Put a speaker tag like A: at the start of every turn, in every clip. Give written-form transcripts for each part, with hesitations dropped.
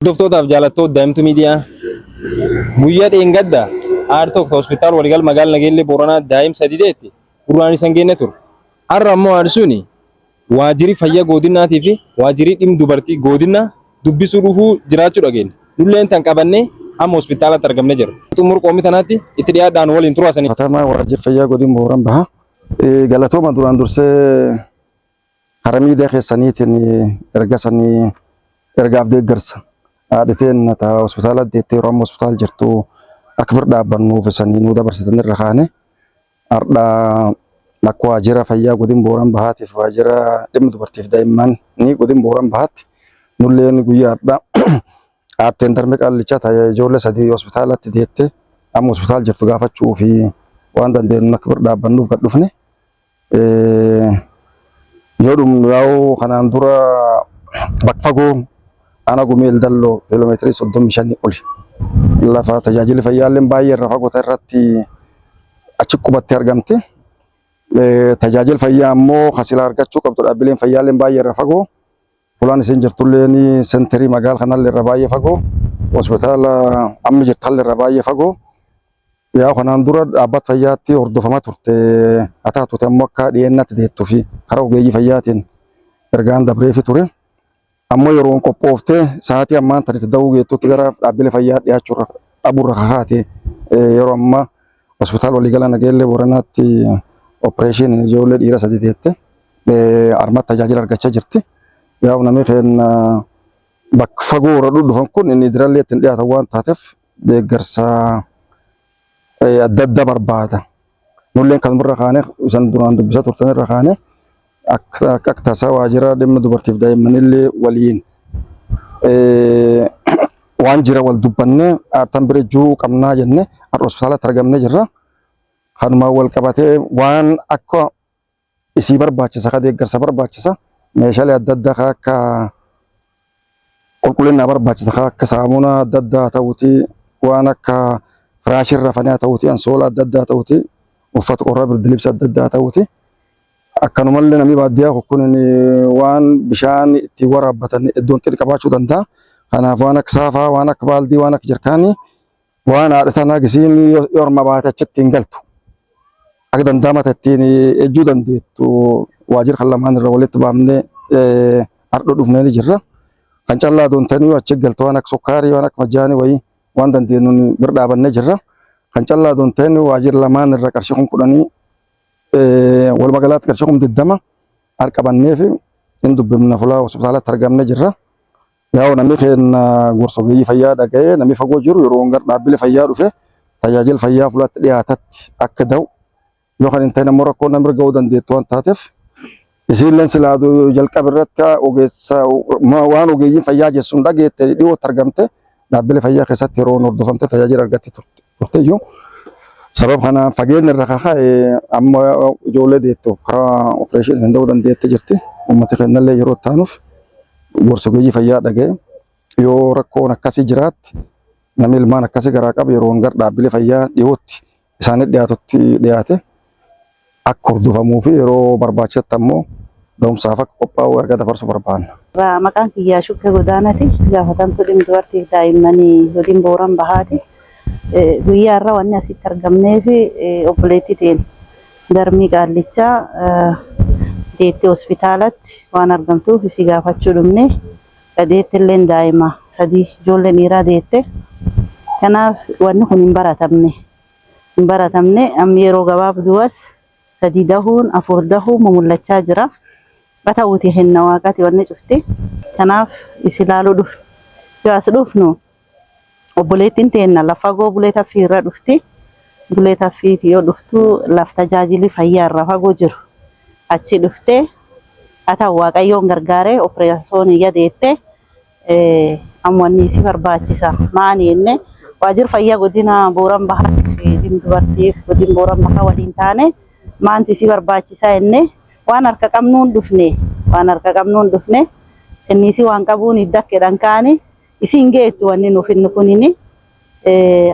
A: Hordoftootaaf jaalattoota Daa'imtuu Miidiyaa, guyyaa dheengadda aar tokko hospitaal waliigal magaala Nageellee Booranaa daa'im sadi deetti gurraan isan geenne ture. Har'a ammoo aarsuuni waajjirri fayyaa godinaatii fi waajjirri dhimma dubartii godinaa dubbisuu dhufuu jiraachuu dhageenya. Nulleen tan qabannee amma hospitaalatti argamne jira. Xumur qoomii tanaatti itti dhiyaadhaan waliin turasanii.
B: Fatamaa waajjira fayyaa godin Booran Bahaa. Galatooma duraan dursee karaa miidiyaa keessaniitiin erga sanii ergaaf deeggarsa. Haadhiteen ta hospitaala deettee yeroo amma hospitaala jirtu akka bira dhaabbannuuf isanii nuu dabarsitan irra kaane har'a akka waajjira fayyaa godin Booran Bahaatiif waajjira dhimma dubartiif daa'immanii godin Booran Bahaatti nulleen guyyaa har'a haatteen darbe qaallichaa ta'e ijoollee sadii hospitaalatti deette amma hospitaala jirtu gaafachuu fi waan dandeenyu akka bira dhaabbannuuf gad dhufne. Yoo dhumnu yaa'u kanaan dura bakka fagoo ana Gumeel Dalloo kiiloomeetirii 35 oli lafa tajaajilli fayyaallee baay'ee irra fagoo ta'e irratti achi qubatti argamte. Tajaajila fayyaa ammoo kan silaa argachuu qabdu dhaabbileen fayyaallee baay'ee irra fagoo. Fulaan isin jirtullee senterii magaala kanallee irra baay'ee fagoo. Hospitaala amma jirtallee irra baay'ee fagoo. Yaa kanaan dura dhaabbata fayyaatti hordofamaa turte haa taatuuti ammoo akka dhiyeennatti deettuu fi karaa ogeeyyii fayyaatiin ergaan dabreefi ture. Ammoo yeroon qophooftee sa'aatii ammaan tanitti da'uu geettutti gara dhaabbilee fayyaa dhiyaachuu dhabuurra kakaate yeroo ammaa hospitaala waliigala Nageellee Booranaatti opereeshinii ijoollee dhiira sadi deette harmatti tajaajila argachaa jirti. Yaa namni keenya bakka fagoo irra dhufan kun inni dirallee ittiin dhiyaatan waan taateef deeggarsa adda addaa barbaada. Nulleen kanumarra kaane isan duraan dubbisaa turtan irra kaane akka tasaa waajjira dhimma dubartiif daa'immanillee waliin waan jira wal dubbannee aartan bira jiruu qabnaa jenne har'a hospitaalatti argamnee jirra. Kanumaan wal qabatee waan akka isii barbaachisa ka deeggarsa barbaachisa meeshaalee adda addaa ka akka qulqullinaa barbaachisa ka akka saamunaa adda addaa ta'uuti waan akka firaashii rafanii haa ta'uuti ansoola adda addaa ta'uuti uffata qorraa birdilibsa adda addaa ta'uuti. Akkanumallee namni baadiyyaa kun waan bishaan ittiin waraabbatan iddoon qidi qabaachuu danda'a. Kanaaf waan akka saafaa, waan akka baaldii, waan akka jarkaanii waan haadha tanaa gisiin yoo orma baate achitti hin galtu. Akka danda'ama ittiin ejjuu dandeettu waajjira kan lamaan irra walitti baafnee hardhoo dhufnee ni jirra. Kan callaa doontanii achi galtu waan akka sukkaarii, waan akka majaanii wayii waan dandeenyu bira dhaabannee jirra. Kan callaa doonteen waajjira lamaan irra qarshii 10,000 walumaa galaatti qarshii 20,000 harqabannee fi hin dubbifna fulaa hospitaalatti argamnee jirra. Yaa'u namni keenya gorsa ogeeyyii fayyaa dhaga'ee namni fagoo jiru yeroo gara dhaabbilee fayyaa dhufe tajaajila fayyaa fulatti dhiyaatatti akka da'u yoo kan hin ta'in ammoo rakkoo namni ga'uu dandeettu waan taateef isiilleen silaa jalqaba irratti ogeessa waan ogeeyyiin fayyaa jechuun dhageette dhiyootti argamte dhaabbilee fayyaa keessatti yeroo hordofamte tajaajila argatti turteyyuu. Sababa kanaan fageenya irra kaka'e amma ijoollee deettu karaa opereeshinii danda'uu dandeette jirti. Uummati keenyallee yeroo taanuuf gorsa ogeeyyii fayyaa dhaga'e yoo rakkoon akkasii jiraatti namni ilmaan akkasii garaa qabu yeroo gara dhaabbilee fayyaa dhiyootti isaanii dhiyaatutti dhiyaate akka hordofamuu fi yeroo barbaachisaatti ammoo da'umsaaf akka qophaa'u erga dabarsuu barbaanna.
C: Maqaan kiyyaa Shukkee Godaanaati. Gaafatamtuu dhimma dubartiif daa'immanii godin Booran Bahaati. Guyyaa irra wanni asitti argamnee fi obboleettii teen darmii qaallichaa deettee hospitaalatti waan argamtuuf isii gaafachuu dhumne. Deette illee daa'ima sadii ijoollee dhiiraa deette. Kanaaf wanni kun hin baratamne. Hin baratamne amma yeroo gabaabduu as sadii dahuun afur dahuun mul'achaa jira. Haa ta'uutii kenna waaqaati wanni cufti. Kanaaf isi ilaaluu dhufne. Yoo as dhufnu obboleettiin teenna lafa fagoo Bulee Taffii irra dhufti. Bulee Taffiiti yoo dhuftu laf tajaajilli fayyaa irra fagoo jiru. Achi dhuftee haa ta'u Waaqayyoon gargaaree opereesyoonii yadeette amma wanni isi barbaachisa. Maani jenne waajjira fayyaa godina Booran Bahaa fi dhimma dubartiif godin Booran Bahaa waliin taane maanti isi barbaachisaa jenne waan harka qabnuun dhufne waan harka qabnuun dhufne innis waan qabuun idda kaani isiin geettu wanni nuuf inni kunini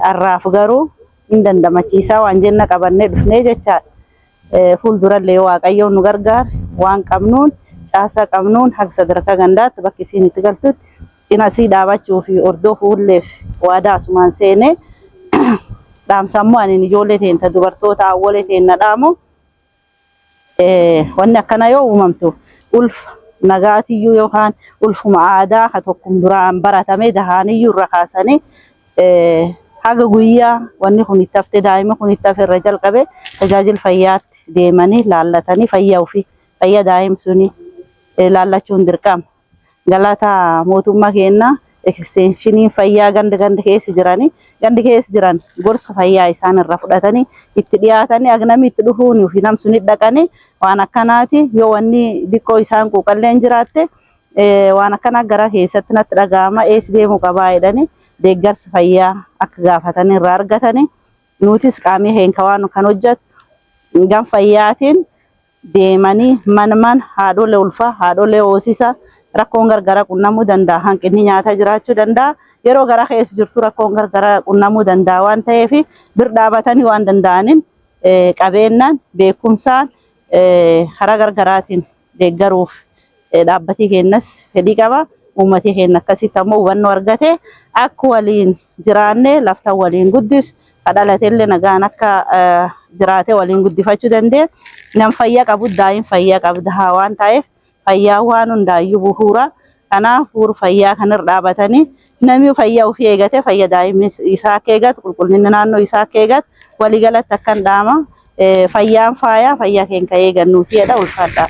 C: har'aaf garuu hin dandamachiisaa waan jenna qabannee dhufnee jechaadha. Fuuldurallee Waaqayyoon nu gargaare waan qabnuun caasaa qabnuun haga sadarkaa gandaatti bakki isiin itti galtutti Cina sii dhaabachuu fi hordofuulleef waadaa asumaan seenee dhaamsa ammoo ani ijoollee teenta dubartoota awwalee teenna dhaamu wanni akkana yoo uumamtu ulfa nagaatiyyuu yookaan ulfuma aadaa ka tokkum duraan baratame dahaaniyyuu irra kaasanii haga guyyaa wanni kun itti hafte daa'ima kun itti hafe irra jalqabe tajaajila fayyaatti deemanii laallatanii fayyaa ofii fayyaa daa'im suni laallachuun dirqama. Galata mootummaa keenna eksteenshiniin fayyaa ganda ganda keessa jiranii gandi keessa jiran gorsa fayyaa isaan irraa fudhatanii itti dhiyaatanii agnamii itti dhufuun fi namsuni dhaqanii waan akkanaati yoo wanni diqqoo isaan quuqalleen jiraatte waan akkanaa gara keessatti natti dhaga'ama eessa deemuu qabaa jedhanii deeggarsa fayyaa akka gaafatanii irraa argatanii nutis qaamii keenya waan kan hojjetu gam fayyaatiin deemanii man man haadholee ulfaa haadholee hoosisa rakkoon gargara qunnamuu danda'a hanqinni nyaataa jiraachuu danda'a yeroo gara keessa jirtu rakkoon gargara qunnamuu danda'a waan ta'eef bir dhaabatanii waan danda'aniin qabeenyaan beekumsaan karaa gargaraatiin deeggaruuf dhaabbatii keenyas fedhii qaba. Uummatii keenya akkasitti ammoo hubannoo argate akka waliin jiraanne laftan waliin guddisu kadhalatellee nagaan akka jiraate waliin guddifachuu dandeenye nam fayyaa qabu daa'im fayyaa qabda waan ta'eef fayyaa waan hundaayyuu bu'uura. Kanaaf bu'uura fayyaa kanarra dhaabatanii namni fayyaa ofii eegate fayyaa daa'imni isaa akka eegatu qulqullinni naannoo isaa akka eegatu waliigalatti akkan dhaama fayyaan faayaa fayyaa keenya eegannuuti jedha ulfaadha.